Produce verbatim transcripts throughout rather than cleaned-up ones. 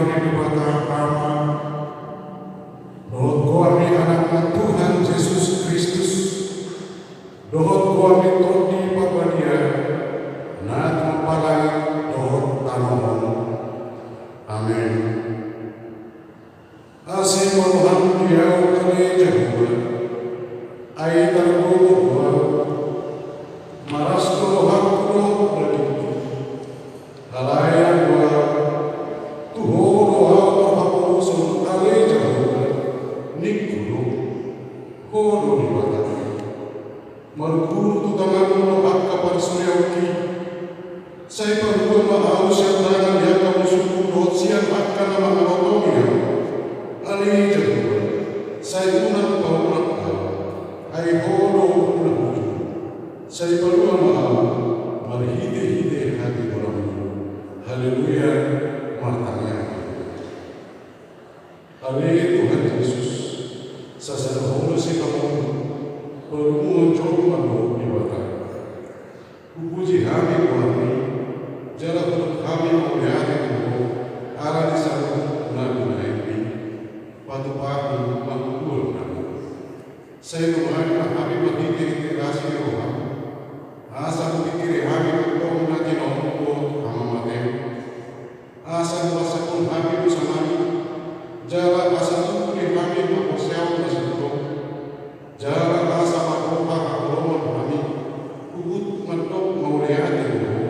Debata Ama, dohot goar ni Anakna Tuhan Jesus Kristus, dohot goar ni Tondi Parbadia, na tumompa langit dohot tano on. Amen. Asi ma roham di ahu ale Jahowa, ai targogo do ahu, malas do rohangku dohot dagingku. Alai anggo ahu, tu Ho do ahu marhaporuson ale Jahowa, ningku do, Ho do Debatangku. Marguru tu tanganmu do angka parsorianki. Sai palua ma ahu sian tangan ni angka musungku dohot sian angka na mangalotongi ahu. Ale Jahowa, sai unang paurang ahu, ai Ho do na hujur. Sai palua ma ahu marhitehite hatigoranmu. Haleluya, martangiang. Ale Tuhan Jesus, sasada Ho do sipangomo, palua jolma do Debata. Hupuji hami goarmi, jala hudok hami mauliate tu Ho, ala ni saluhut na binahenmi. Patupahon ma goarnami. Sai lomohon ma hami marhitehite asi ni roham, asa hupingkiri hami tongtong na jinalum dohot hamamatean. Asa hupasahat hami dosanami, jala asa tubu di hami haporseaon na sintong, jala asa marroha haholomon hami, huhut mandok mauliate tu Ho.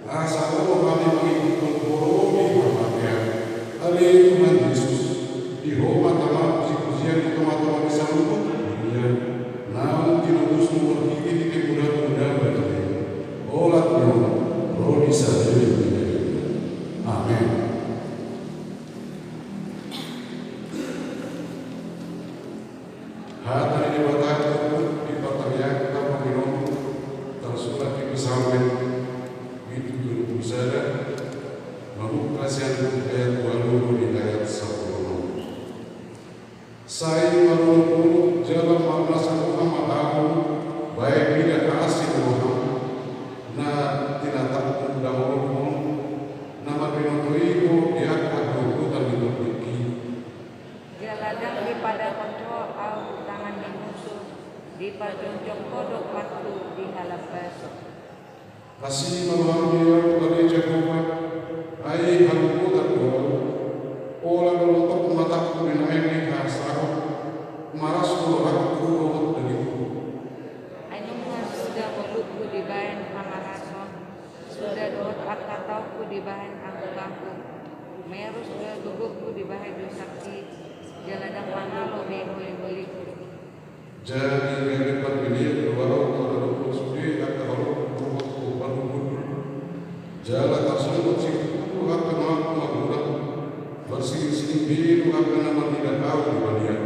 Asa olo hami mangihuthon holong ni hamatean. Ale Tuhan Jesus, di Ho ma tama pujipujian di tongatonga ni saluhut dunia. Naung tinobusmu marhitehite mudam na badia, olat ni on ro di saleleng ni dagingmu. Amen. Hata ni Debata turpuk di partangiangan tama ni on tarsurat di Psalmen pitu tolu pulu sada, mamungka sian ayat ualu ro di ayat sampulu onom. Sai marolopolop jala marlas roha ma ahu baen mida asi ni roham, na tinatapmu da holong on, na marbinoto i Ho di angka hagogotan ni tondingki. Jala ndang dipadahon Ho ahu tu tangan ni musu, diparjongjong Ho do patku di halambason. Asi ma roham di ahu ale Jahowa, ai hagogotan do ahu. Pola do lotop matangku di na naeng dihasaon, malas do rohangku dohot dagingku. Ai nunga suda ngolungku dibaen pamarason, suda dohot angka taongku dibaen angkuangku. Merus do gogongku dibaen dosangki, jala ndang mangalo be holiholiku. Jadi gabe parbelean do ahu, ala dohot sude angka holongku dohot panuhutku. Jala tarsonggot situtu angka nuaengku magodang, marsilingsiling be do angka na marnida ahu di balian.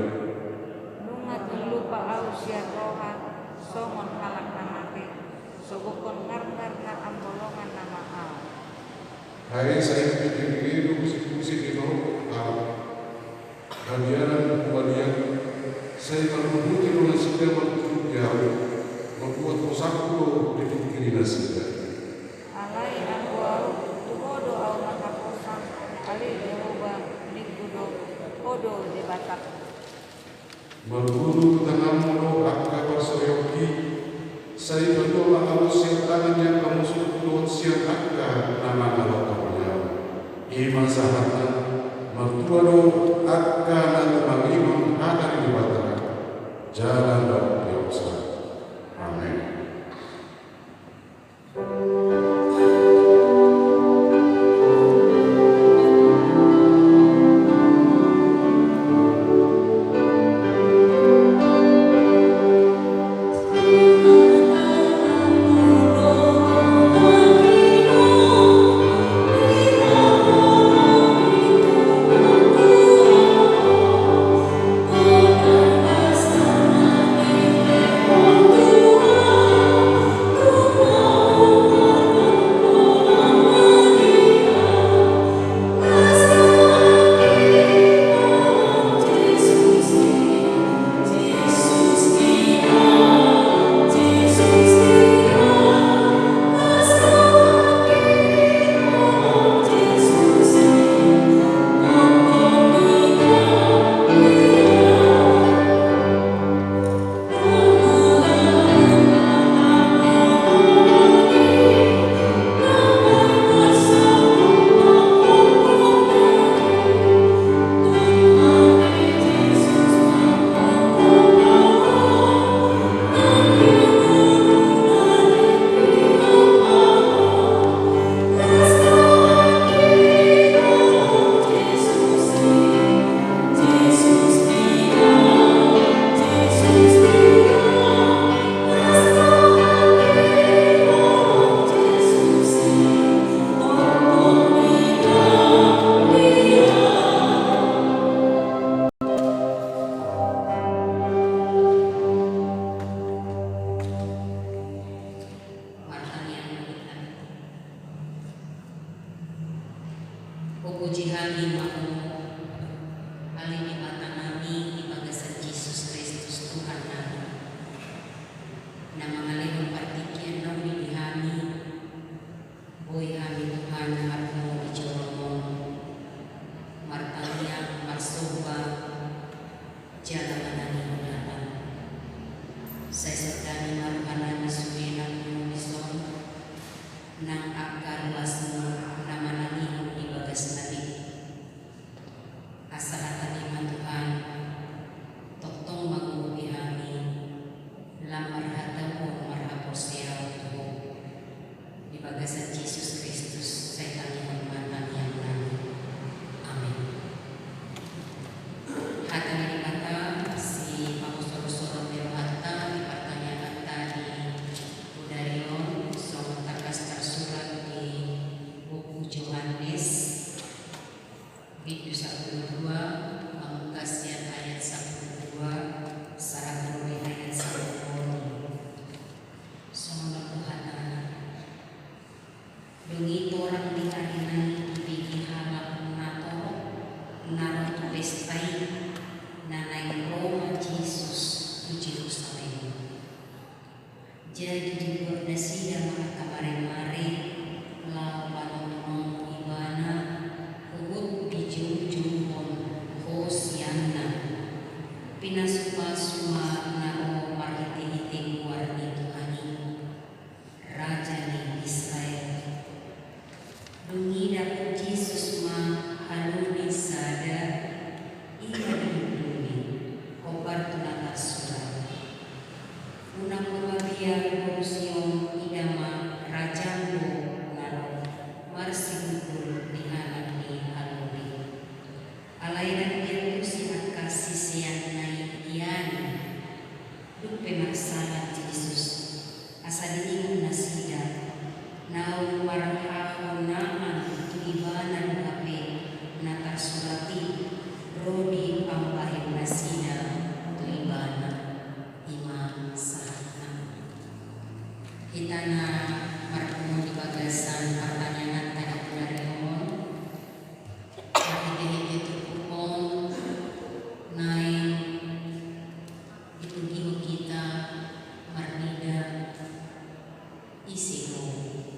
Nunga tung lupa ahu sian roha, songon halak na mate, sogokkon ngarngar na ambolongan nama ahu. Ai sai piga be do pusingpusing ni torop ahu. Habiaran hubadia, sai marbubuti do nasida martutu di ahu, mambuat hosangku do dipingkiri nasida. Alai anggo ahu, tu Ho do ahu marhaposan, ale Jahowa, ningku do, Ho do Debatangku. Marguru tu tanganmu do angka parsorianki, sai palua ma ahu sian tangan ni angka musungku dohot sian angka na mangalotongi ahu. I ma sahatna, martua do angka na tumangihon hata ni Debata, jala ndang peopsa. Amen. Minggu sampulu dua, mamungka sian ayat sampulu dua sahat ro di ayat sampulu onom. Songon on do hatana. Dung i torang di ari nai dibege halak na torop na ro tu pesta i, na naeng ro ma Jesus tu Jerusalem. Jadi diuhor nasida ma angka maremare laho panontuhon ibana, huhut dijoujouhon hosianna. Pinasupasu ma na ro marhitehite goar ni Tuhan i, Raja ni Israel. Dung i dapot Jesus ma haloni sada, ia diunduli, hombar tu na tarsurat: Unang ho mabiar, boru Sion, ida ma, rajam do na ro, marsihundul di halak ni haluli. Alai ndang diantusi angka siseanna i ia i. Dung pe marsahat Jesus, asa diingot nasida, naung marhahonaan tu ibana do hape na tarsurat i, ro dipambahen nasida tu ibana. I ma sahatna. Hita na marpungu di bagasan partangianganta di tonari on, marhitehite turpuk on naeng ditogihon hita marnida, ise do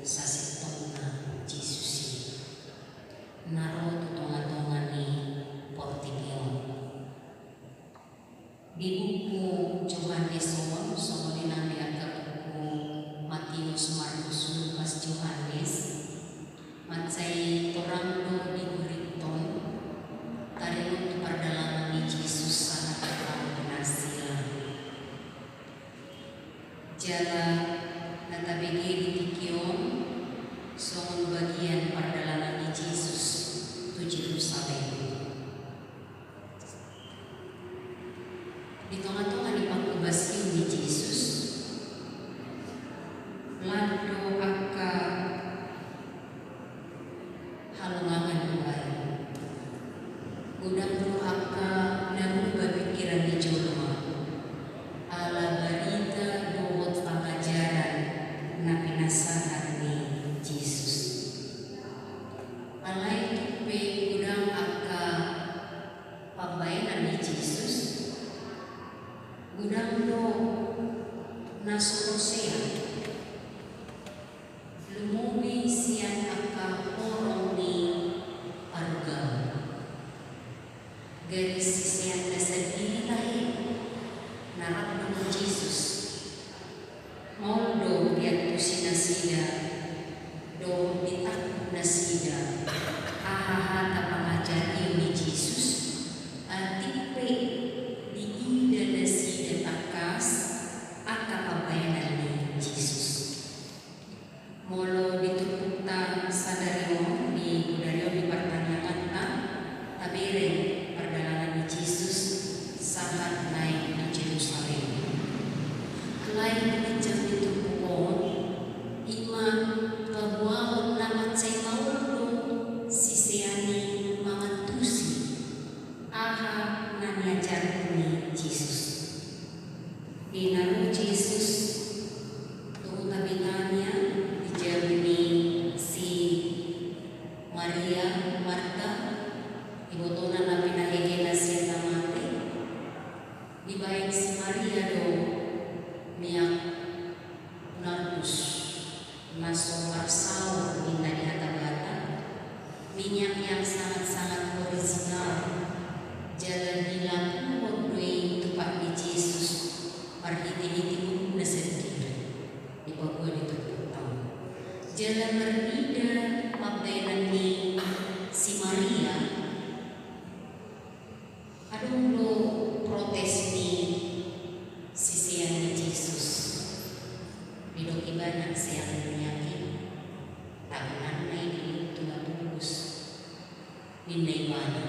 sasintongna Jesus i na ro tu tongatonga ni portibi on. Di buku Johannes on, songon i nang di angka buku Matius, Markus, Lukas, Johannes, mansai torang do dihuriton taringot tu pardalanan ni Jesus sahat tu hau ni Narsila. Jala na tabege di tingki on songon bagian pardalanan ni Jesus tu Jerusalem. Di tongatonga ni panghobasion ni Jesus, lan do angka halongangan do ai. Godang do angka na muba pingkiran ni jolma ala barita dohot pangajaran na pinasahat ni Jesus. Alai tung pe godang angka pambaenan ni Jesus, godang do na so porsea. Lumobi sian angka horong ni parugamo. Gari siseanna sandiri tahe na rap dohot Jesus. Maol do diantusi nasida dohot ditangkup nasida aha hata pangajarion ni Jesus, atik pe diida nasida tangkas angka pambaenan ni Jesus. Molo di turpukta sadari on, di godari on, di partangianganta, tabereng pardalanan ni Jesus sahat naeng tu Jerusalem. Alai di ginjang ni turpuk on, i ma paboahon na mansai maol do sisean i mangantusi aha na niajarhon ni Jesus. Di na ro Jesus tu huta Betania, di jabu ni si Maria, Marta, ibotona na pinahehena sian na mate, dibaen si Maria do minyak nardus na so marsaor ninna di hata Batak, minyak yang sangat-sangat original, jala dilapuhon do i tu pat ni Jesus marhitehite ngoluna sandiri, dipaboa di turpukta on. Jala marnida pambaenan ni si Maria, adong do protes ni sisean ni Jesus. Didok ibana, "Seang, minyak i, tangan na i dilehon tu na pogos," ninna ibana.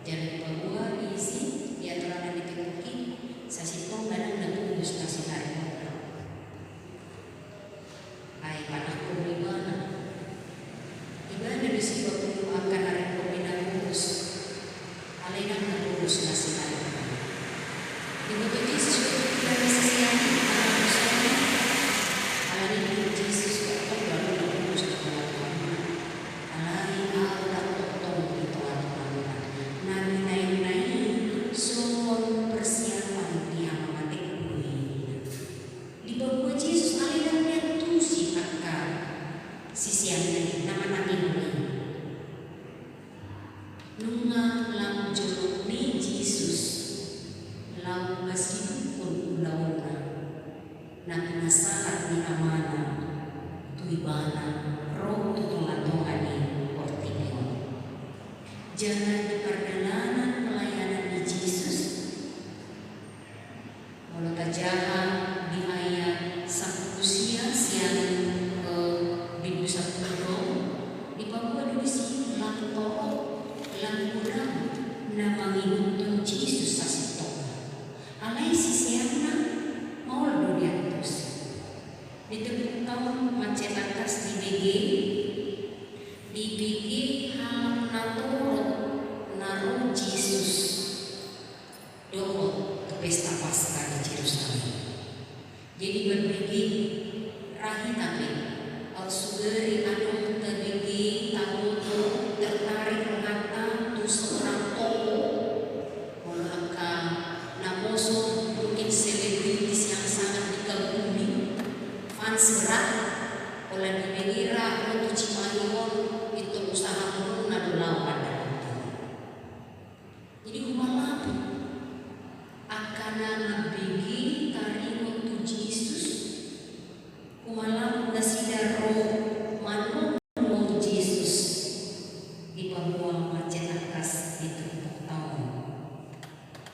Jala dipaboa disi, di aturan na di turpuk i, sasintongna ndang na pogos na sinarihonna. Ai panangkok do ibana. Ibana do sipapungu angka na ringkot ni na pogos na mangihuthon Jesus sasintongna. Alai siseanna maol do diantusi. Di turpukta on mansai tangkas dibege, dibege halak na torop na ro Jesus dohot tu pesta Paska di Jerusalem. Jadi marbege ra hita pe, aut sugari adong tabege, taboto, tertarik rohanta tu seorang tokoh, molo angka naposo mungkin selebritis yang sangat dikagumi, fans berat, pola dibege ra ro tu Cimahi on, pintor usaha mulak na do laho mandapot. Jadi humalaput angka na mambege taringot tu Jesus, humalaput nasida ro manongtong Jesus, dipaboa mansai tangkas di turpukta on.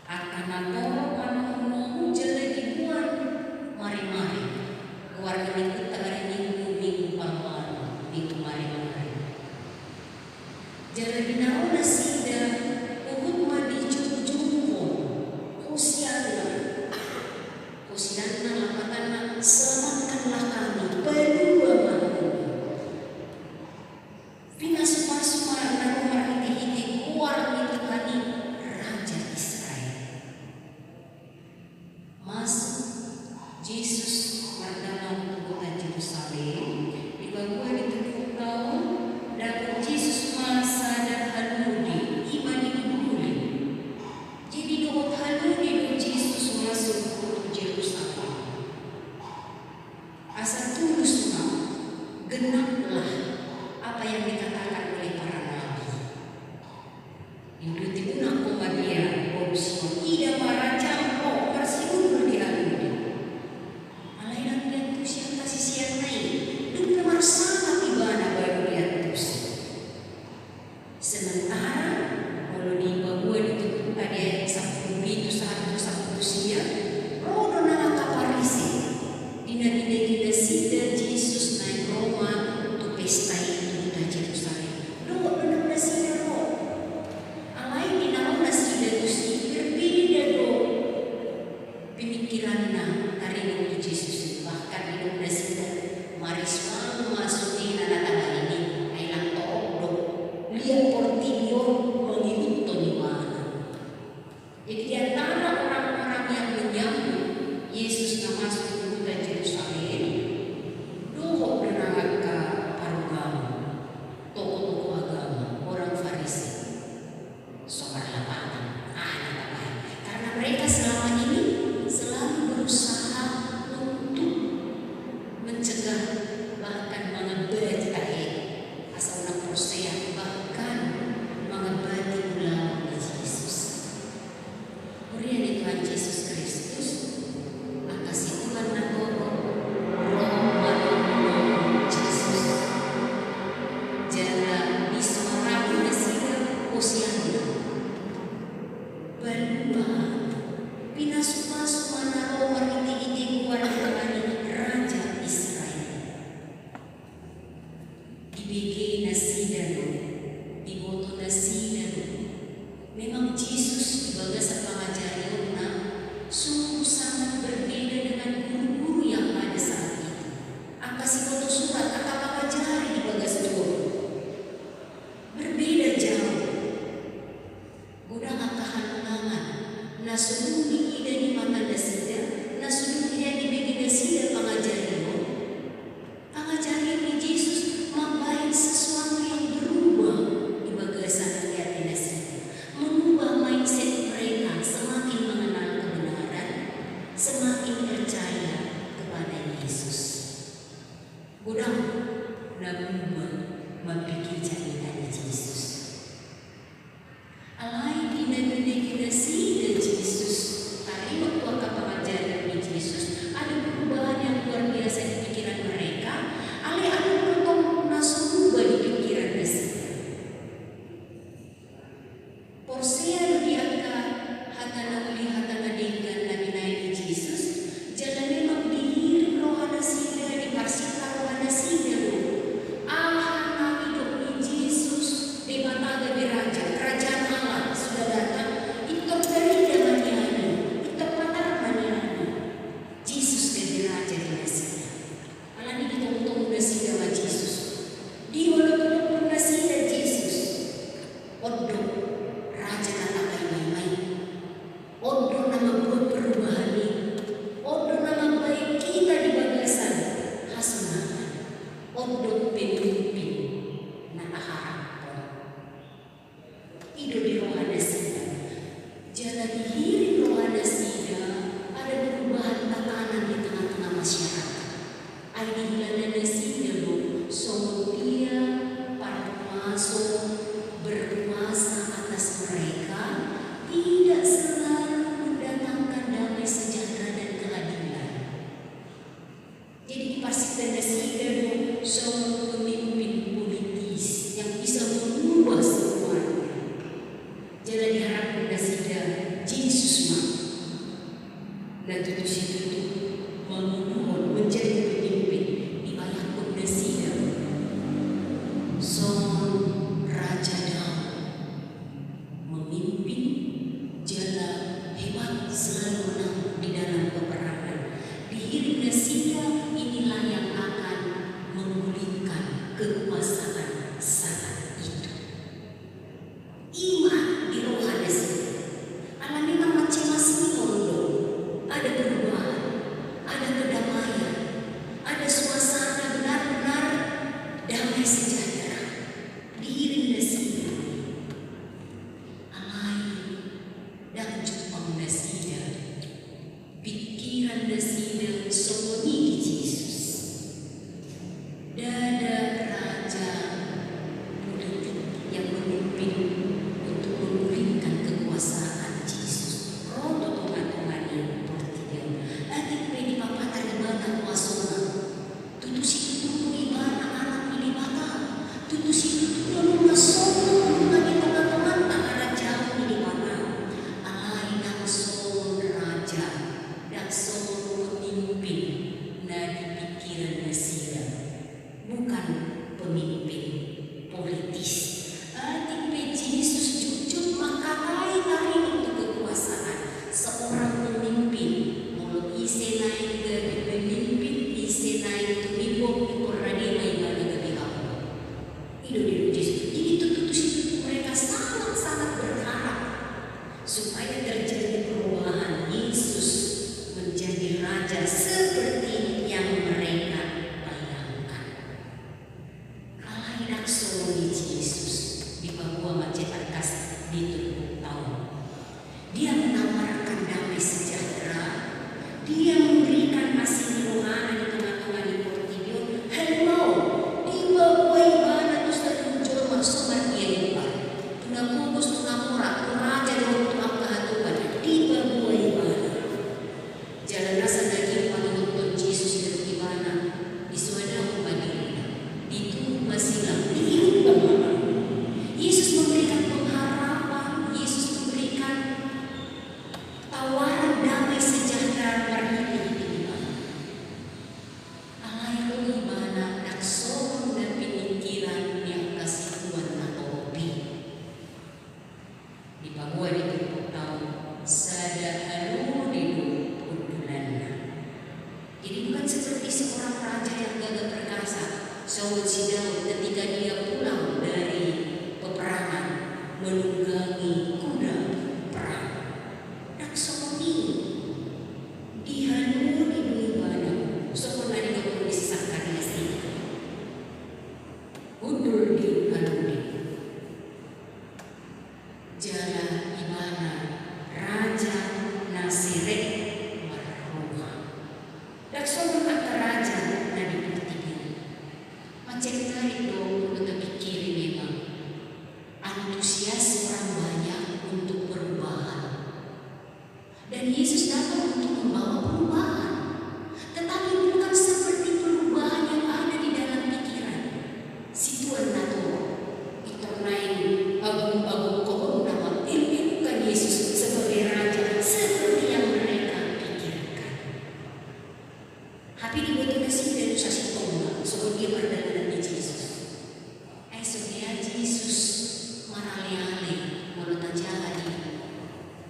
Angka na torop manongtong jala diboan mari-mari. Goar ni minggunta ari Minggu, Minggu Palmarum, Minggu mari-mari. Jala di na ro nasida, huhut ma dijouhon Hosianna. Hosianna lapatanna, selamatkanlah kami, palua ma hami. Pinasupasu ma na ro marhite-hite goar ni Tuhan i, Raja Israel. Masuk Jesus mardalan tu kota Jerusalem, dipaboa di turpukta on, dapot Jesus ma sada halode, i ma digunduli. Jadi dohot halode do Jesus masuk tu Jerusalem. Asa tulus ma, genaplah apa yang dikatakan oleh para nabi. Diuduti unang ma dia boru Sion, ida ma rajam ro marsiundul di halode. Alai ndang diantusi angka siseanna i, dung pe marsangap ibana baru diantusi. Sementara molo dipaboa di turpukta di ayat sampulu pitu sahat tu sampulu sia, ro do nang angka Parise. Di na dibege nasida Jesus naeng ro ma tu pesta i tu huta Jerusalem, dohot do nang nasida ro. Alai di na ro nasida tusi, berbeda do pemikiranna taringot tu Jesus i. Bahkan didok nasida, marisuang ma sudena na tabahen i, ai lang torop do liat portibi on mangihuthon ibana. Jadi di antara orang-orang yang menyambut Jesus na masuk tu huta Jerusalem, dohot do nang angka parugamo, tokoh-tokoh agama, orang Farisi. So marlapatan, aha na tabahen? Karena mereka selama ini selalu berusaha untuk mencegah, bahkan mengambati tahe, asa unang porsea, bahkan mengambati ulaon ni Jesus. Huria ni Tuhan Jesus Kristus, angka situan na torop ro manongtong Jesus. Jala disuarahon nasida Hosianna. Palua, pinasupasu ma na ro marhite-hite goar ni Tuhan i, Raja Israel. Dibege nasida do, diboto nasida do. Memang Jesus di bagasan pangajarionna sungguh sangat berbeda dengan guru-guru yang pada saat itu. Angka siboto surat, angka pangajari di bagas joro. Berbeda jauh. Godang angka halongangan na so dung diida di mata nasida, na so dung hea dibege nasida pangajarion. Pangajarion ni Jesus mambahen sesuatu yang berubah di bagasan hati nasida, mengubah mindset mereka, semakin mengenal kebenaran, semakin percaya kepada Yesus. Godang na berubah mambege carita ni Jesus. Alai di na dibege nasida Jesus, taringot tu angka pangajarion ni Jesus, ada perubahan yang luar biasa di pikiran mereka. Alai adong do tong na so berubah di pikiran nasida. Porsea do di angka hata na uli, hata na denggan na binahen ni Jesus, jala memang dihirim roha nasida, diparsinta roha nasida do. Aha na nidok ni Jesus, Debata gabe Raja, Kerajaan Allah sudah datang. Jala diharapkon nasida Jesus ma na tutu situtu manguluhon, menjadi pemimpin, dibayangkon nasida songon Raja Daud, memimpin jala hebat, selalu menang di dalam peperangan. Dihirim nasida, inilah yang akan menggulingkan kekuasaan saat itu. I ma di roha nasida. Ala memang mansai masihol do, ada perubahan, ada kedamaian, ada suasana benar-benar damai sejahtera. Dihirim nasida. Alai ndang jumpang nasida. Pikiran nasida songon i di Jesus. Ndada raja politik yang memimpin untuk menggulingkan kekuasaan Jesus. Ro tu tonga-tonga ni portibi on. Atik pe dipapatari ibana kuasona. Tutu situtu do ibana anak ni Debata. Tutu situtu do nunga sogot, nunga di tonga-tonganta harajaon ni Debata. Alai ndang songon raja, ndang songon pemimpin na di pikiran nasida. Bukan pemimpin politis. Atik pe Jesus jujur mangkatai taringot tu kekuasaan seorang pemimpin. Molo ise naeng gabe pemimpin, ise naeng tumimbok, diporrade ma ibana gabe hamu. I do didok Jesus. Jadi tutu situtu mereka sangat-sangat berharap supaya terjadi perubahan, Yesus menjadi raja seperti yang mereka bayangkan. Alai ndang songon i Jesus, dipaboa ma cetak kas di turpukta on. Dia menawarkan damai sejahtera, dia memberikan asi ni rohana di tonga-tonga ni portibi on, haluaon, dipaboa ibana tu saluhut jolma so mardia imbar. Tu na pogos, tu na mora, tu raja dohot tu angka hatopan, dipaboa ibana. Jala nasa daging mangihuthon Jesus, didok ibana, disoadahon ma dirina, dituhuk ma silang, diihut ma. Yesus memberikan pengharapan, Yesus memberikan tawaran damai sejahtera marhite-hite ibana. Alai ro ibana ndang songon na piningkiran ni angka situan na torop i. Dipaboa di turpukta on, sada halode do hundulanna. Jadi bukan seperti seorang raja yang gagah perkasa, songon si Daud ketika dia pulang dari peperangan menunggangi kuda perang. Ndang songon i. Dihalode do ibana, songon na didok di si Sakarias i. Hundul dihalode. Jala ibana raja na serep marroha. Ndang songon angka raja na di portibi on. Mansai menarik do molo tapingkiri memang. Antusias orang banyak untuk perubahan. Dan Yesus datang untuk membawa perubahan. Tetapi bukan seperti perubahan yang ada di dalam pikiran situan na torop. Pintor naeng agung-agungkon nama, eluelukan Yesus sebagai raja seperti yang mereka pikirkan. Hape diboto nasida do sasintongna songon dia pardalanan ni Jesus. Ai songon dia Jesus maraleale molo tajalo di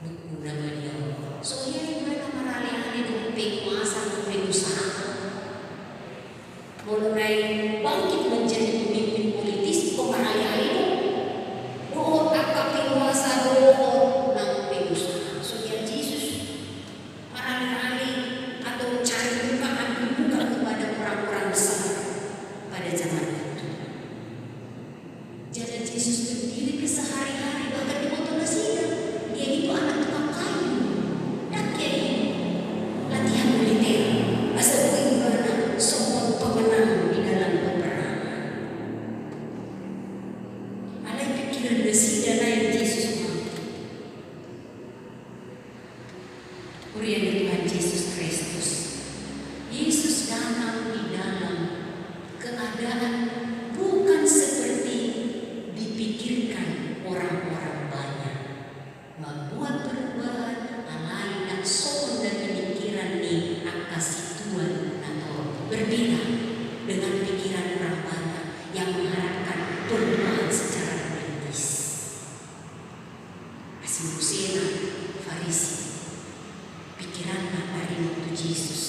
buku na badia on. Songon dia ibana maraleale dohot penguasa dohot pengusaha. Molo naeng bangkit menjadi pemimpin politis, ingkon maraleale do dohot angka penguasa dohot nang pengusaha. Songon dia Jesus maraleale atau cari muka, ambil muka kepada orang-orang besar pada zaman itu. Jala Jesus berdiri kesehari-hari, bahkan diboto nasida dia itu anak tukang kayu. Ndang dia i latihan militer asa boi ibana songon pemenang di dalam peperangan. Alai pikiran nasida naeng Jesus ma. Huria ni Tuhan Jesus Kristus, Yesus datang di dalam keadaan bukan seperti dipikirkan orang-orang banyak. Musena Farisi, pikiranna taringot tu Jesus.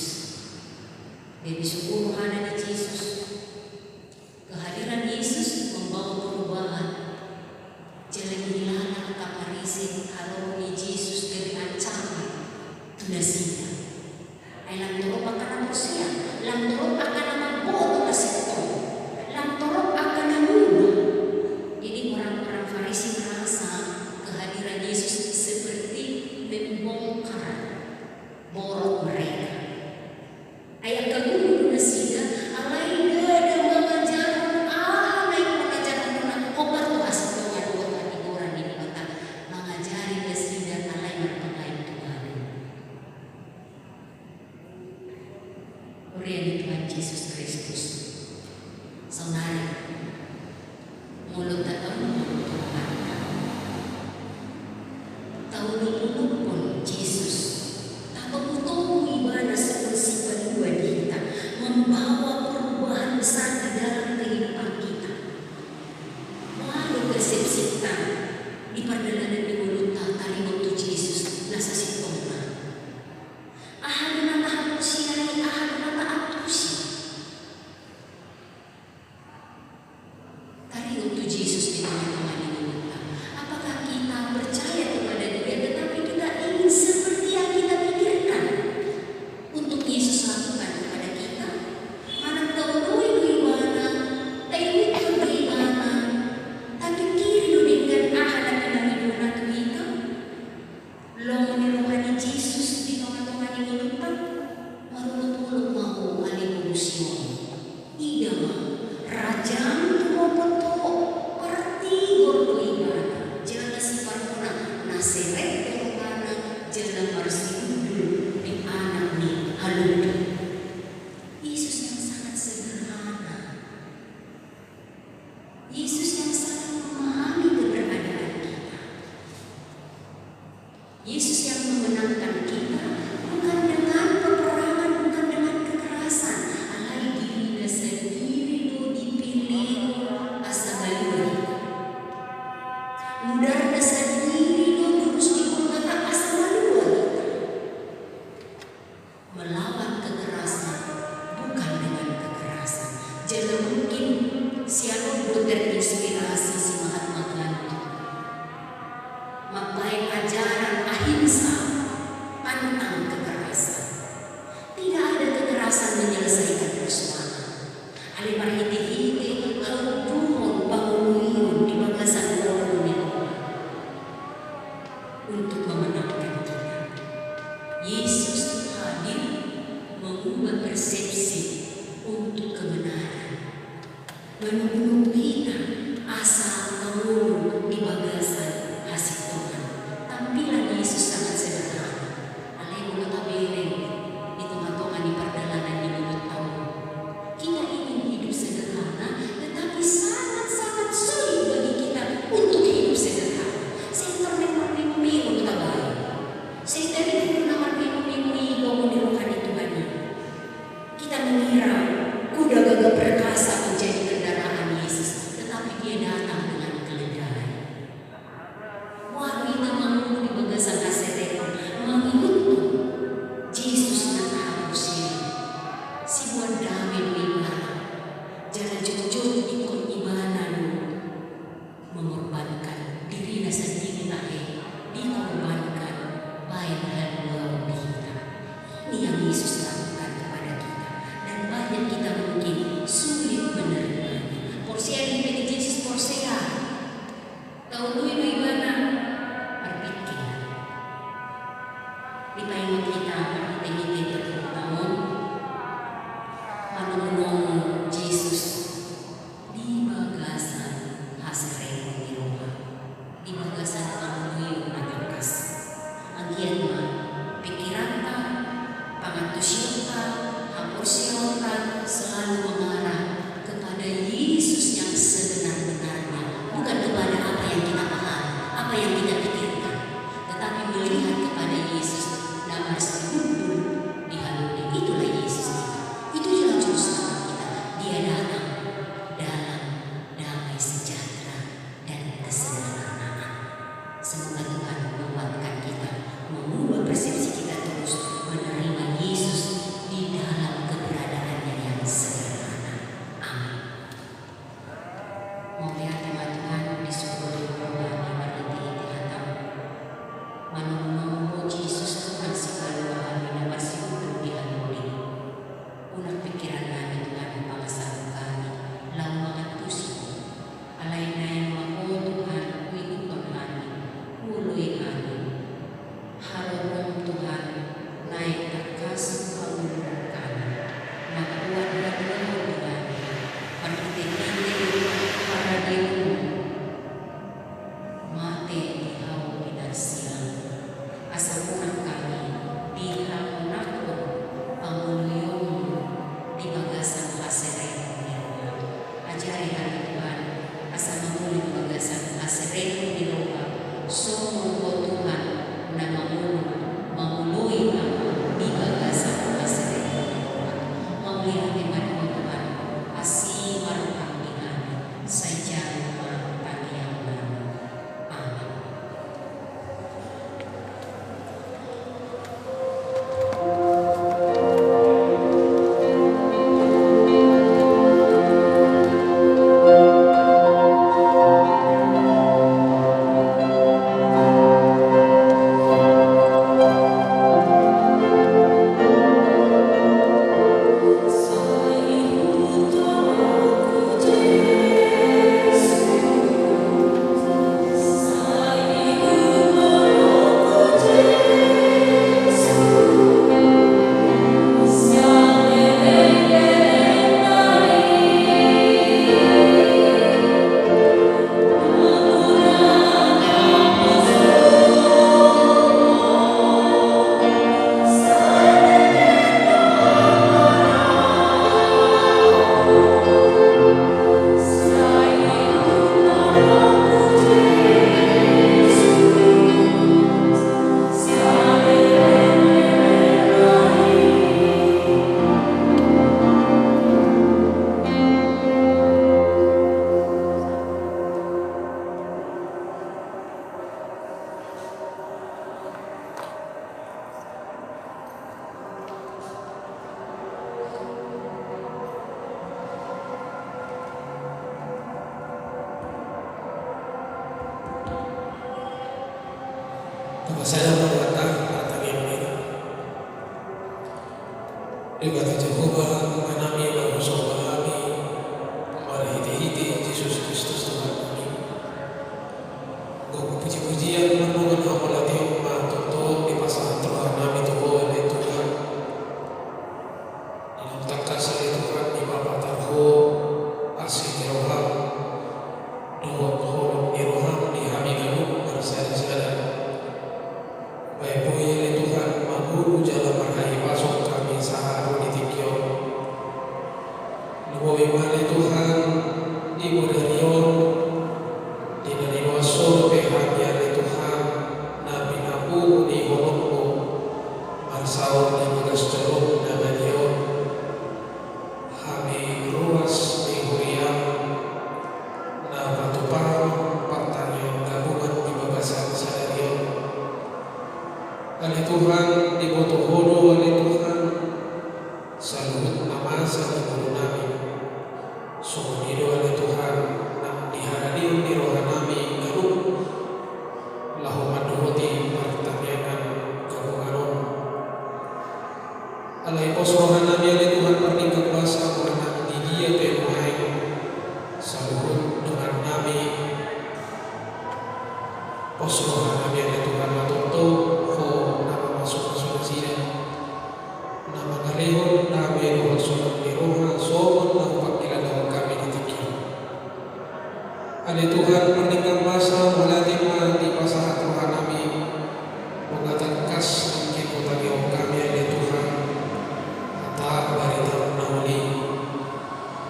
Gabe sogo rohana di Jesus. Kehadiran Jesus membawa perubahan. Jala dihilala angka Farisi haroa ni Jesus gabe ancaman tu nasida. Ai lam torop angka na porsea, lam torop angka na mamboto na sintong, lam torop angka na muba. Jadi orang-orang Farisi merasa kehadiran Yesus seperti membongkar borok mereka. Ai angka guru do nasida, alai ndada mangajarhon aha na ingkon ajarhonna, hombar tu hasintongan dohot hatigoran ni Debata. Mangajari nasida alai marpangain tu badan. Huria ni Tuhan Jesus Kristus, saonari molo tataon, molo tataon, taolopolophon Jesus, tatomutomu ibana songon sipalua di hita, membawa perubahan besar di dalam kehidupan kita. Molo persepsita di pardalanan ni ngolunta taringot tu Jesus na sasintongna. Aha do na tahaporseai, aha do na taantusi? Taringot tu Jesus di tongatonga ni ngolunta. Apakah kita percaya kepada Dia, tetapi kita ingin seperti yang kita pikirkan untuk Yesus lakukan kepada kita? Manang taoloi do ibana, taihuthon do ibana, tapikiri do denggan aha na pinangidona tu hita? Lomo ni roha ni Jesus di tongatonga ni ngolunta, marolopolop ma ho ale boru Sion. Ida ma, rajam tumopot ho, partigor do ibana, jala siparhona na serep do rohana, jala marsihundul di anak ni halundu. Yesus yang sangat sederhana. Yesus yang sangat memahami keberadaan kita. Yesus yang memenangkan kita bukan dengan peperangan, bukan dengan kekerasan, alai dirina sandiri do dipilihon asa balua hita. Mudarna sandiri do durus di Golgota asa malua hita. Melawan kekerasan bukan dengan kekerasan. Jala mungkin sian on do terinspirasi si Mahatma Gandhi mambaen ajaran ahimsa, pantang kekerasan. Tidak ada kekerasan menyelesaikan persoalan. Alai marhitehite haunduhon pangoluion di bagasan ngolu ni roha untuk memenangkan kita. Yesus hadir mengubah persepsi untuk kebenaran. Menunggu-nunggu hita asa mangolu di bagasan hasintongan. Tampilan Yesus sangat sederhana. Alai molo tabereng di tongatonga ni pardalanan ni ngolunta on, kita ingin hidup sederhana, tetapi sangat-sangat sulit bagi kita untuk hidup sederhana. Sai marmemeng-memeng do tabaen. Sai tarida do na marmemeng-memeng i lomo ni roha ni Tuhan i. Kita mengira kuda gagah perkasa menjadi kendaraan Yesus, tetapi dia datang dengan keledai. Boha do hita mangolu di bagasan hasereon, mangihuthon Jesus na tahaporseai? Siboan dame do ibana, jala jotjot ingkon ibana do mengorbankan dirina sandiri tahe, dikorbankan baen haluaon di hita. Ini yang Yesus lakukan kepada kita, dan banyak kita mungkin sulit menerimanya. Porsea do hita di Jesus, porsea. Taoloi do ibana, marpingkir. Dipaingot hita marhitehite parhitean on, manomunomu Jesus di bagasan hasereon ni roha, di bagasan pangoluion na tangkas. Anggiat ma pingkiranta, pangantusionta, haporseaonta selalu mengarah kepada Yesus yang sebenar-benarnya, bukan kepada apa yang kita pahami, apa yang kita pikirkan, tetapi melihat kepada Yesus na marsihundul Pasada ma rohanta martangiang ma hita. Debata Jahowa, Amanami na husombahon hami marhitehite Jesus Kristus Tuhannami. Gogo pujipujian mardongan haholongan ma tongtong dipasahat rohanami tu Ho, ale Tuhan. Di naung tangkas, ale Tuhan, dipapatar Ho asi ni roham dohot holong ni roham di hami ganup marsadasada. Bahen boi, ale Tuhan, mangolu jala marhahipason hami sahat ro di tingki on. Lumobi ma, ale Tuhan, di bodari on, di na niloas Ho dope hami, ale Tuhan, na pinapungu ni holongmu marsaor di bagas joro na badia on. Hami ruas ni huriam na patupahon partangiangan gabungan di bagasan sadari on. Ale Tuhan, diboto Ho do, ale Tuhan, saluhut na masa di ngolunami. Songon i do, ale Tuhan, nang di haranion ni rohanami ganup laho mandohoti partangiangan gabungan on. Alai pos rohanami, ale Tuhan, pardenggan basa, boha nang di dia pe nuaeng saluhut dongannami, pos rohanami, ale Tuhan, ma tongtong Ho na mamasumasu nasida, na mangalehon dame dohot sonang ni roha songon na hupangkilalahon hami di tingki on. Ale Tuhan, pardenggan basa, mauliate ma dipasahat rohanami, molo tangkas nangkin hutangihon hami, ale Tuhan, hata baritam na uli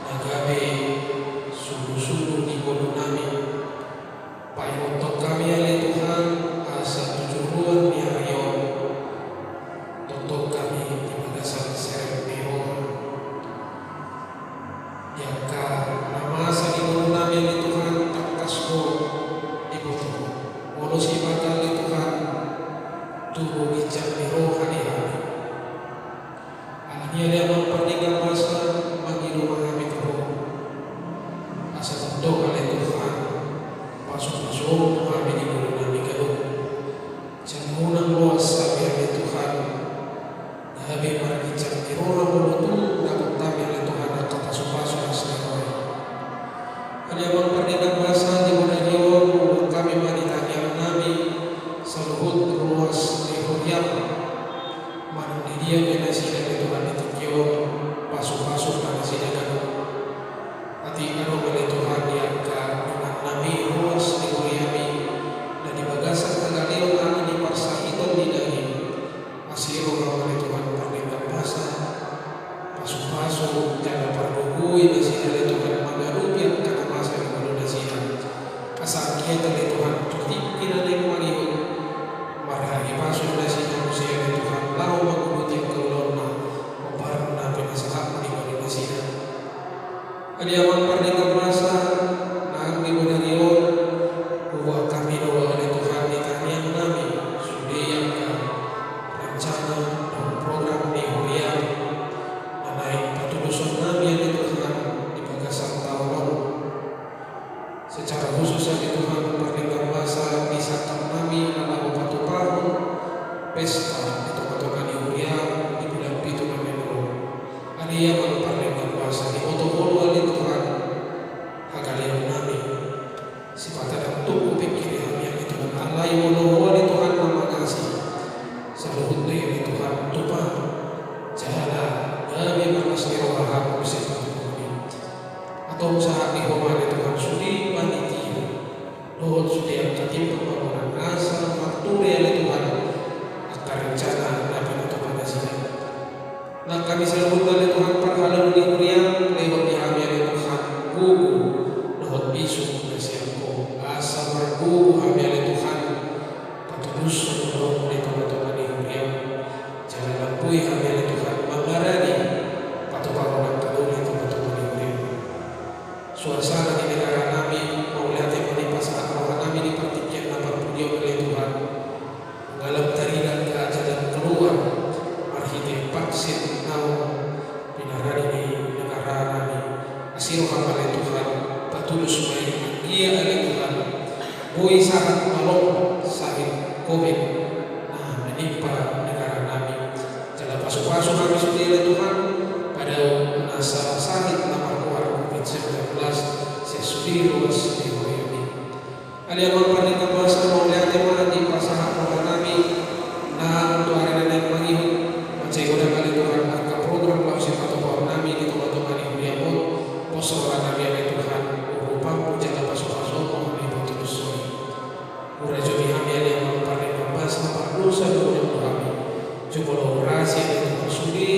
na gabe sulusulu di ngolunami. Paingothon hami, ale Tuhan, asa tu joloan ni ari on tongtong hami di bagasan serep ni roha. Di angka na masa di ngolunami, ale Tuhan, tangkas Ho diboto. Molo sipata, ale Tuhan, tubu ginjang ni roha di hami. Alani i, ale Amang pardenggan basa, mangido ma hami tu Ho, asa tongtong, ale Tuhan, pasupasuhon Ho hami di ngolunami ganup. Jala unang loas hami, ale Tuhan, gabe marginjang ni roha molo tung dapot hami, ale Tuhan, angka pasupasu na sian Ho. Ale Amang pardenggan basa, di bodari on huboan hami ma di tangiangnami saluhut ruas ni huriam, manang di dia pe nasida, ale Tuhan, di tingki on, pasupasu ma nasida ganup. Atik adong, ale Tuhan, di angka dongannami ruas ni huriami na di bagasan hagaleon anak ni parsahiton ni daging. Asi roham, ale Tuhan, pardenggan basa, pasupasu jala pargogoi nasida, ale Tuhan, mangadopi angka na masa di ngolu nasida. Asa anggiat, ale Tuhan, tu tingki na naeng mangihut, marhahipason nasida muse, ale Tuhan, laho manguduti angka ulaonna, hombar na pinasahatmu di ngolu nasida. Ale Amang pardenggan basa, nang di bodari on huboan hami do, ale Tuhan, di tangiangnami sude angka rencana dohot program ni huriam na naeng patuduhononnami, ale Tuhan, di bagasan taon on. Secara khusus, ale Tuhan pardenggan basa, di sangkapnami na laho patupahon pesta di tongatonga ni huriam di bulan pitu na naeng ro. Ale Amang pardenggan basa, diboto Ho do, ale Tuhan, hagaleonnami. Sipata ndang tung hupingkiri hami, ale Tuhan, alai molo Ho, ale Tuhan, na mangasi, saluhutna i, ale Tuhan, tupa jala gabe marlas ni roha hami muse patuduhon i. Antong sahat ni Ho ma, ale Tuhan, sude panitia dohot sude angka tim pambangunan asa marture, ale Tuhan, angka rencana na pinatupa nasida. Nang hami saluhutna, ale Tuhan, parhalado ni huriam, lehon di hami, ale Tuhan, gogo dohot bisuk na sian Ho, asa margogo hami, ale Tuhan, patuduhon ulaonmu di tongatonga ni huriam. Jala lam boi hami, ale Tuhan, mangaradi patupahon angka doli di tongatonga ni huriam. Suasana di negaranami, mauliate ma dipasahat rohanami di partingkian na parpudi on, ale Tuhan. Mangalap tarida angka jalan keluar marhite vaksin naung pinaradi di negaranami. Asi roham, ale Tuhan, patudos ma i, anggiat, ale Tuhan, boi sahat malom sahit covid Nimpa negara nami. Jala pasupasu hami sude ale Tuhan, padaon nasa sahit na margoar covid sembilan belas, sian sude ruas ni huria nami. Ale Amang Pardenggan Basa, mauliate ma dipasahat roha nami, nang tu ari na naeng mangihut, mansai godang ale Tuhan, angka program laho sipatupaon nami di tongatonga ni huriaM on, pos roha nami ale Tuhan, urupanMu jala pasupasu ma hami botul soni. Hurajumi hami ale Amang Pardenggan Basa, pardosa do godang do hami. Jumolo hurasi ale Tuhan sude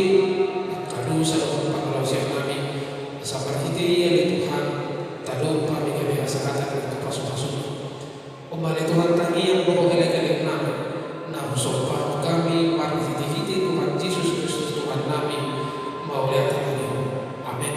angka dosa dohot pangalaosion nami. Asa marhite i ale Tuhan, tadok hami gabe hasahatan dohot pasupasu. On ma ale Tuhan tangiang dohot elekelek nami, na husombahon hami marhitehite Tuhan Jesus Kristus Tuhan nami, mauliate ma di Ho. Amen.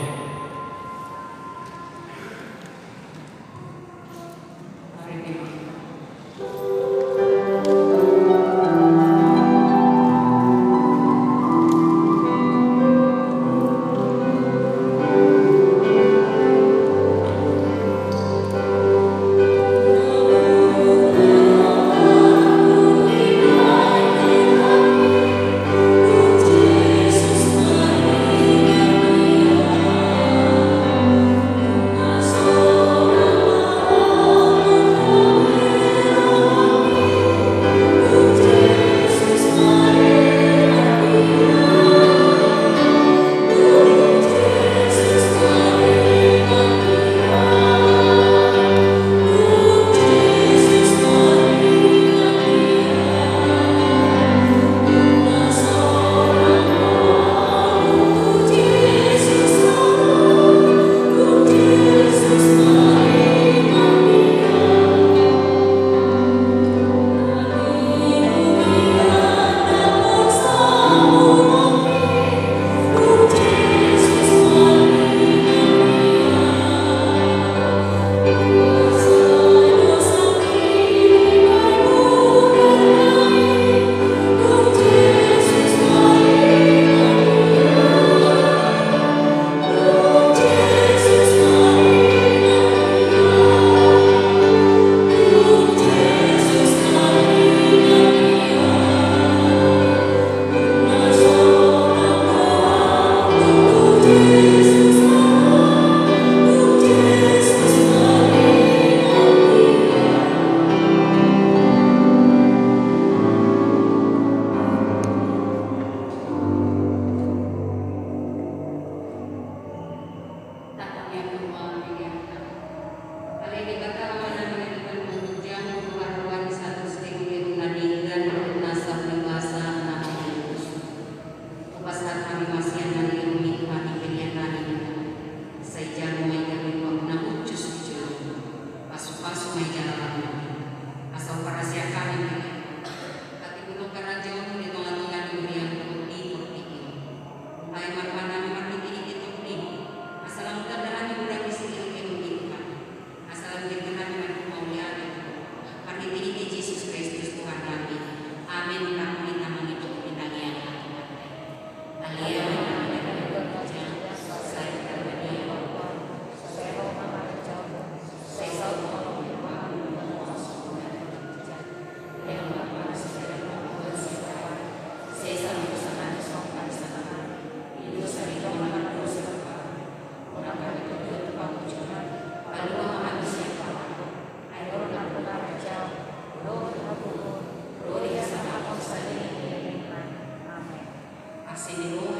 Tangiang ma hita. Ale Debata Amanami na di banua ginjang, huroha roha ni saluhut sitegumegume na denggan dohot nasa huria basa na mangihut. Hupasahat hami ma sian na nilehon hami pelean nami, sai jalo ma i gabe uap na hushus di jolom. Pasupasu ma i jala lam nami, asa huparhaseang hami pelean, hatimbulhon harajaonmu di tongatonga ni huriam dohot di portibi on. Nunga i ma roha nami marhitehite tondimi, asa lam tanda hami godang disilehilehon i Tuhan. Asa lam dirgin hami mandok mauliate tu Ho, marhitehite Jesus Kristus Tuhan nami. Amen. Nangkin hami mandok di tangiang Tuhanta i. Ale Amanami na di banua ginjang, sai ro ma harajaonmu, sai saut ma rohamu, sai songon na di banua ginjang. Lehon ma tu hami sadari on hangoluan siapari, sesa ma dosa nami songon panesan ni hami di dosa ni angka na mandosa tu hami. Unang hami togihon tu pangunjunan, palua ma hami sian pangago. Ai Ho do nampuna harajaon, dohot hagogoon, dohot hasangapon saleleng ni lelengna. Amen. Asi ni Ho